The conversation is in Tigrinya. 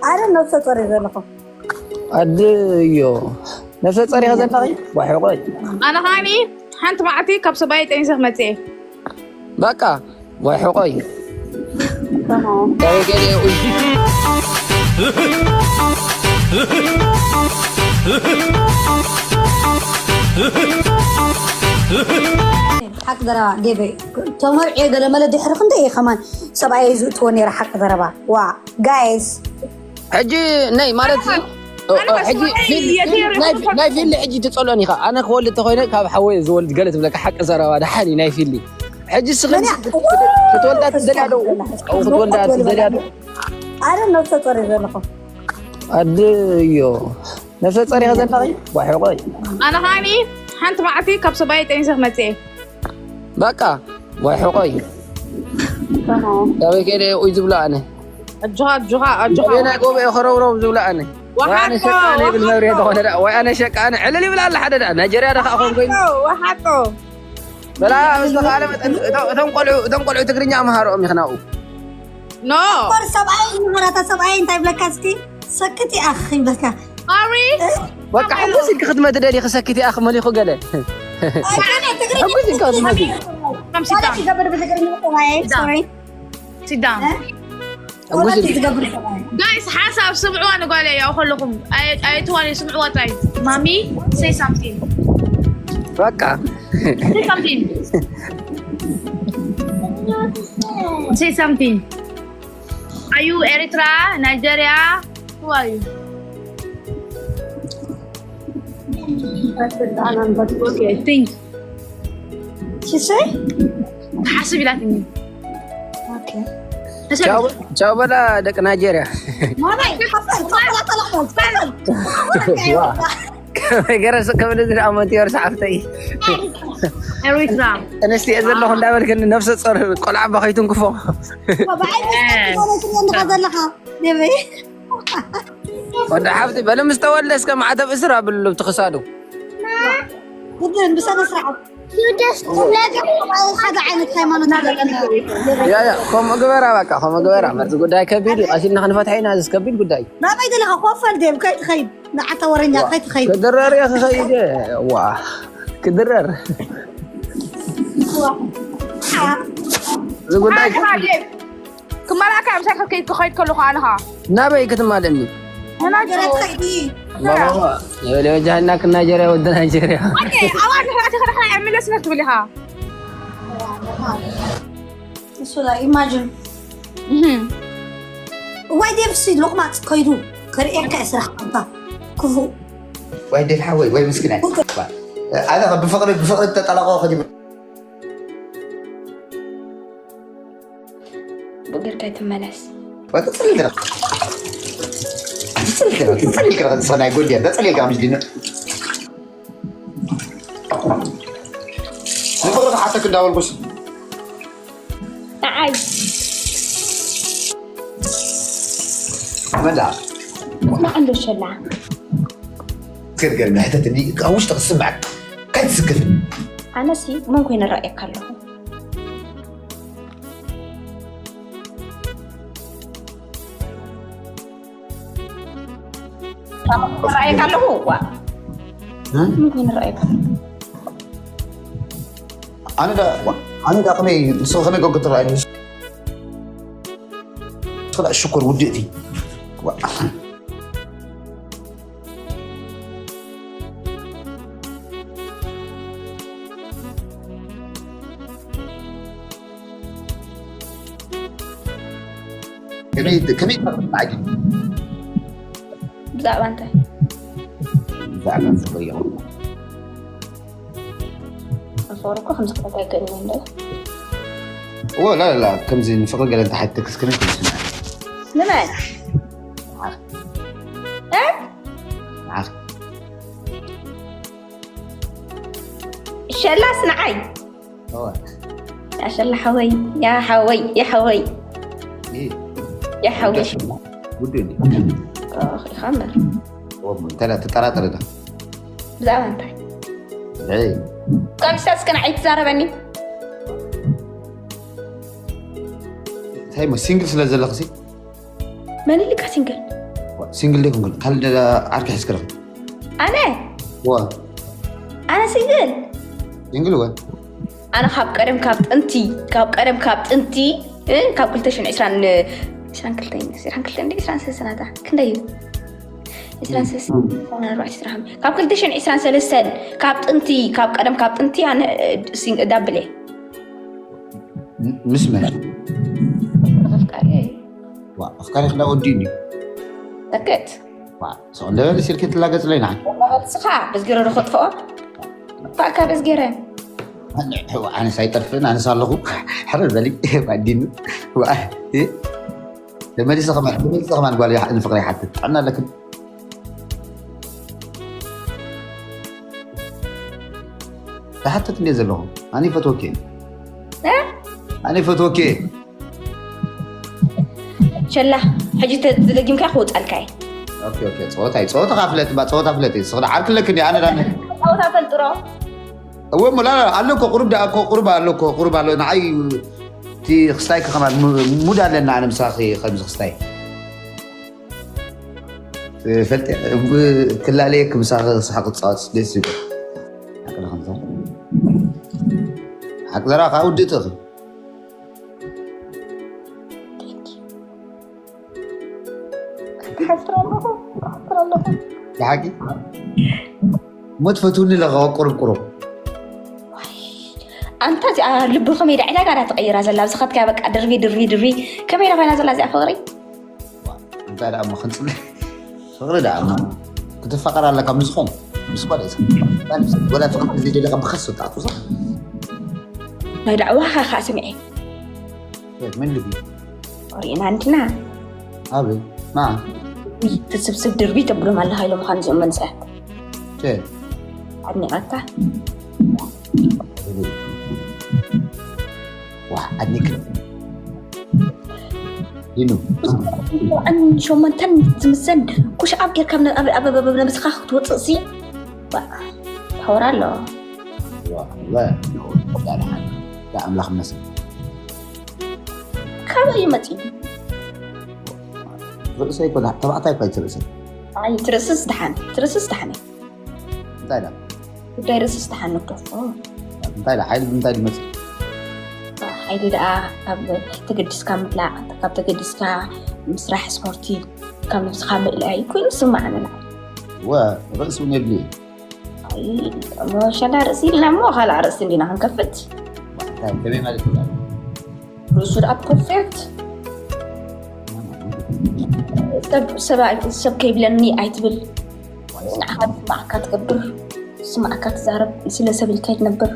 ኣረ ነብሰ ጾር ዘለኹ። ኣድዮ፣ ነብሰ ጾር ኢኻ ዘለኺ? ዋሕቆይ። ኣነ ኸዓኒ ሓንቲ መዓልቲ ካብ ሰብኣይ ጠኒሰ ክመጽእ እየ። በቃ፣ ዋሕቆይ። ተማም። ተበገለ፣ ኡይ። ሓቂ ዘረባ ዴቨይ፣ ተመርዕዮ ገለ መለ ድሕሪ ክንደይ እየ ከማን ሰብኣይ ዝእትዎ ነይረ። ሓቂ ዘረባ፣ ዋ ጋይስ። ሕጂ ነይ ማለት እዩ። ኣነ ሕጂ ሰብኣይ ፊል- እየ ፊል- ነይሩ ናይ- ይኹን ናይ ፊሊ ሕጂ ትጸልኦን ኢኻ። ኣነ ክወልድ ተኾይነ ካብ ሓወይ ዝወልድ ገለ ትብለካ። ሓቂ ዘረባ ደሓን እዩ ናይ ፊሊ። ሕጂ እስኺ ክትወልዳ ትደልያ ዶ? ክትወልዳ ትደልያ ዶ? ኣረ ነብሰ ጾር ዘለኹ። ኣድዮ፣ ነብሰ ጾር ኢኻ ዘለኺ? ዋሕቆይ። ኣነ ኸዓኒ ሓንቲ መዓልቲ ካብ ሰብኣይ ጠኒሰ ክመጽእ እየ። በቃ፣ ዋሕቆይ። ተማም። ካበይ ከይደ እየ ኡይ ዝብሎ ኣነ? ኣጆኻ፣ ኣጆኻ፣ ኣጆኻ። ናበይ ናይ ጎበ እየ ኸረውረው ዝብሎ ኣነ? ወይ ኣነ ወሓጦ፣ ሸቃነ ይብል መብርሂ ወሓጦ። ተኾነ ደኣ፣ ወይ ኣነ ሸቃነ ዕልል ይብል ኣለ ሓደ ደኣ። ናይጀርያ ደኣ ከኣ ኮንኩ ኢሉ። ወሓጦ፣ ወሓጦ። በላ፣ ዝተኻእለ መጠን እቶም፣ እቶም ቆልዑ፣ እቶም ቆልዑ ትግርኛ ምሃሮም ኢኽናኡ። ኖ። ኮር ሰብኣይ ምሃራታ ሰብኣይ እንታይ ይብለካ እስኪ? ሰክት ይኣኽ ይብለካ። ኣሪ? በቃ፣ ሕጉስ ኢልኪ ክትመቲ ደሊኺ ሰክት ይኣኽ መሊኹ ገለ። ኣይ፣ ኣነ ትግርኛ ሕጉስ ኢልኪ ክትመቲ። Come sit ማለት down. ይገብር ብትግርኛ ሰብኣይ፣ Sit down. ሶሪ። Sit down. እ? ሕጉስ ወለት ኢልኪ። ዝገብር ሰብኣይ። ጋይስ፣ ሓሳብ ስምዕዋ ንጓለይ፣ ያው ከለኹም። ኣይ-፣ ኣይትዋለይ፣ ስምዕዋ ጥራይ። ማሚ፣ say something. በቃ። Say something. Say something. Are you Eritrea, Nigeria? Who are you? Okay, think. She say? ሓስብ ኢላትኒ። Okay. ቻው፣ ቻው በላ ደቂ ናይጀርያ። ማማይ፣ ከፈል፣ ከፈል፣ ከፈል፣ ከፈል። ዋ። ከመይ ገረ ስቕ ክብል እዚ ደኣ ሞንቲዮር ሰዓብተይ። ኤሪትራ። ኣንስቲ እየ ዘለኹ እንዳበልክኒ ነብሰ ጾር ቆልዓ እባ ከይትንክፎ። ብዓይኒ እ። ማለት እንዲኻ ዘለኻ። ደበይ። ወዲ ሓብቲ በለ ምስ ተወልደ እስከ ማዕተብ እስር ኣብሉ ብቲ ክሳዱ። ግድን ብሰነ ስርዓት። ሓደ ዓይነት ሃይማኖት ኣለና። ያ፣ ያ፣ ከምኡ ግበራ በቃ፣ ከምኡ ግበራ። መርዚ ጉዳይ ከቢድ እዩ። ቀሲልና ክንፈትሐ ኢና፣ እዚ ከቢድ ጉዳይ እዩ። ናበይ ዘለኻ? ኮፈል ድም ከይትኸይድ፣ ንዓታ ወረኛ ዋ፣ ከይትኸይድ። ክድረር እየ ክኸይድ እየ። ዋ፣ ክድረር። ዋ። እዚ ጉዳይ ኣታ ከቢድ። ክመላእካ ምሳይ ከይድ ከለኹ ኣነ ኸኣ። ናበይ ክትማልእኒ? ናይጀርያ ትኸይዲ? ባባባ፣ የበለ ወጃህና ክናይጀርያ ወዲ ናይጀርያ። ኦኬ፣ ኣዋን ንሕና ተኸዳኽና እያ ምለስና ክትብል ኢኻ። እሱ ላ ኢማጂን። እህም። እዋይ ዴቭ ሲ ሎቕማጽ ከይዱ ከርእየካ እየ ስራሕ ኣንታ ክፉእ። ወይ ዴቭ ሓወይ፣ ወይ ምስኪናይ። ኣነ ብፍቕሪ፣ ብፍቕሪ ተጠላቕኦ ከዲቡ። ብእግርካ ኣይትመለስ። ተጸሊልካ። ተጸሊልካ። ተጸሊልካ። ተጸሊልካ። ተጸሊልካ። ምስ ዲኑ። ንፍቕሪ ክሓተክ እንዳበልኩስ። ንዓይ። መላ። ንዓይ እንዶ ሸላ። ገርገር፣ ንሕተትኒ፣ ካብ ውሽጢ ክስምዓካ። ከይትስክፍኒ። ኣነሲ መን ኮይነ እረኣየካ ኣለኹ? እረኣየካ ኣለኹ? ዋ። እ? ምን ኮይኑ እረኣየካ ኣለኹ? ኣነ ዳ-፣ ኣነ ዳ ከመይ፣ ንስኺ ከመይ ጌርኪ ትረኣይኒ? ንስኺ ዳ ሽኮር ውድእቲ። ዋ። ከመይ፣ ከመይ ትረኽቢ ብዓዲ? ብዛዕባ እንታይ? ብዛዕባ ፍቕሪ ይኹን። ፍቕሪ እኮ ከምዚ ክፈት ኣይክእልን እየ እንዶ። እዎ፣ ላ፣ ላ፣ ላ፣ ከምዚ ንፍቕሪ ገለ እንተሓተክስ ከመይ ትመስልና? ንመን? ንዓኽ። እ? ንዓኽ። ሸላስ ንዓይ? እወ። ያ ሸላ ሓወይ፣ ያ ሓወይ፣ ያ ሓወይ። ይህ ያ ሓወይ። ውዱ እንዲ። ኦ፣ ኢኻ እምበር። እወ፣ እሞ እንተ ተጠራጠር ዶ? ብዛዕባ እንታይ? እይ። ከምሳ እስከ ንዓይ ትዛረበኒ? እንታይ እሞ ሲንግል ስለ ዘለኽሲ? መን ኢልካ ሲንግል? ሲንግል ደይ ኩንኩን ካልእ ዓርኪ ሕዝክረኽ ኣነ ወ ኣነ ሲንግል ሲንግል ወ ኣነ ካብ ቀደም ካብ ጥንቲ ካብ ቀደም ካብ ጥንቲ እ፣ ካብ ክልተ ሽሕን ዕስራን ዕስራን ክልተን ዕስራን ክልተን ዕስራን ሰለስተን ናታ ክንደይ እዩ ዕስራን ሰለስተን ካብ ክልተ ሽሕን ዕስራን ሰለስተን ካብ ጥንቲ ካብ ቀደም ካብ ጥንቲ ኣነ እ፣ ሲንግ- ዳብል እየ ምስ መን ኣፍቃሪ ዋ ኣፍቃሪ ክዳ ወዲኡ እዩ እርግጥ ዋ ሰው እንደበለ ሲልክ ትላገጽ ለይ ንዓይ ንስኻ በዝጌረ ዶ ከጥፍኦ ባእካ በዝጌረ ኣነስ ኣይጠርፍን ኣነስ ኣለኹ ሕረ በሊ ባዲኑ ተመሊሰ ከማን ተመሊሰ ከማን ጓል ንፍቅሪ ይሓትት ጥዕና ኣለክን ተሓትት እንዴ ዘለኹ ኣነ ይፈትወኪ ኣነ ይፈትወኪ ሸላ ሕጂ ተዝለጊምካ ክውፃልካ እዩ ኦኬ ኦኬ ጸወታ እዩ ጸወታ ካፍለት ባ ጸወታ ፍለት እዩ ስኽዳ ዓርክለክ እንዲ ኣነ ዳነ ፃወታ ፈልጥሮ እወ ሞላ ኣሎ እኮ ቁሩብ ደኣ እኮ ቁሩብ ኣሎ እኮ ቁሩብ ኣሎ ንዓይ እቲ ክስታይ ከማን ሙድ ኣለና ኣነ ምሳኺ ከምዚ ክስታይ ፈልጥ ክላለየ ክምሳኺ ክስሓቅ ክጻወት ደስ ይብል ሓቂ ዘራ ካብ ውድእቲ ሓፍር ኣለኹ ሓፍር ኣለኹ ብሓቂ እሞ ትፈትውኒ ኣለኻ ቁሩብ ቁሩብ ኣንታ እዚኣ ልቢ ከመይ ዳ ዕዳጋ ዳ ተቐይራ ዘላ ዝኸትካያ በቃ ድርቢ ድርቢ ድርቢ ከመይ ዳ ኮይና ዘላ እዚኣ ፍቕሪ እንታይ ደኣ እሞ ክንፅለ ፍቕሪ ደኣ እሞ ክትፋቐር ኣለካ ምስኹም ምስ ጓል ወላ ፍቕሪ ዘይደለካ ብኸስ ወጣዕቱ ናይ ዳዕዋኻ ከዓ ስምዒ ምን ልቢ ሪእና እንድና ኣበይ ማ ትስብስብ ድርቢ ተብሎም ኣለኻ ኢሎም ኻን እዚኦም መንፅኣ ኣድኒቐካ ዋ ኣድኒክ ኢሉ ሸሞንተን ዝምሰን ኩሽ ኣብ ጌርካ ነብስኻ ክትወፅእ ሲ ሕወራ ኣለዎ ኣምላኽ መስል ካበይ እዩ መፂኡ ርእሰይ ኮ ተባዕታይ እኳ ይትርእሰይ ትርእስስ ድሓን ትርእስስ ድሓን እንታይ ዳ ጉዳይ ርእስስ ድሓን ንክደፎ እንታይ ዳ ሓይሊ ብምንታይ ድመፅእ ሓይሊ ደኣ ካብ ተገዲስካ ምብላዕ ካብ ተገዲስካ ምስራሕ ስፖርቲ ካብ ነብስኻ ምእላይ ኮይኑ ዝስማዓኒ ወ ርእሲ እውን የድልዩ ሸላ ርእሲ ኢልና እሞ ካልእ ርእሲ እንዲና ክንከፍት ከመይ ማለት ርእሱ ደኣ ፐርፌክት ሰብ ከይብለኒ ኣይትብል ንዓኻ ስማዕካ ትገብር ስማዕካ ትዛረብ ስለ ሰብ ኢልካ ይትነብር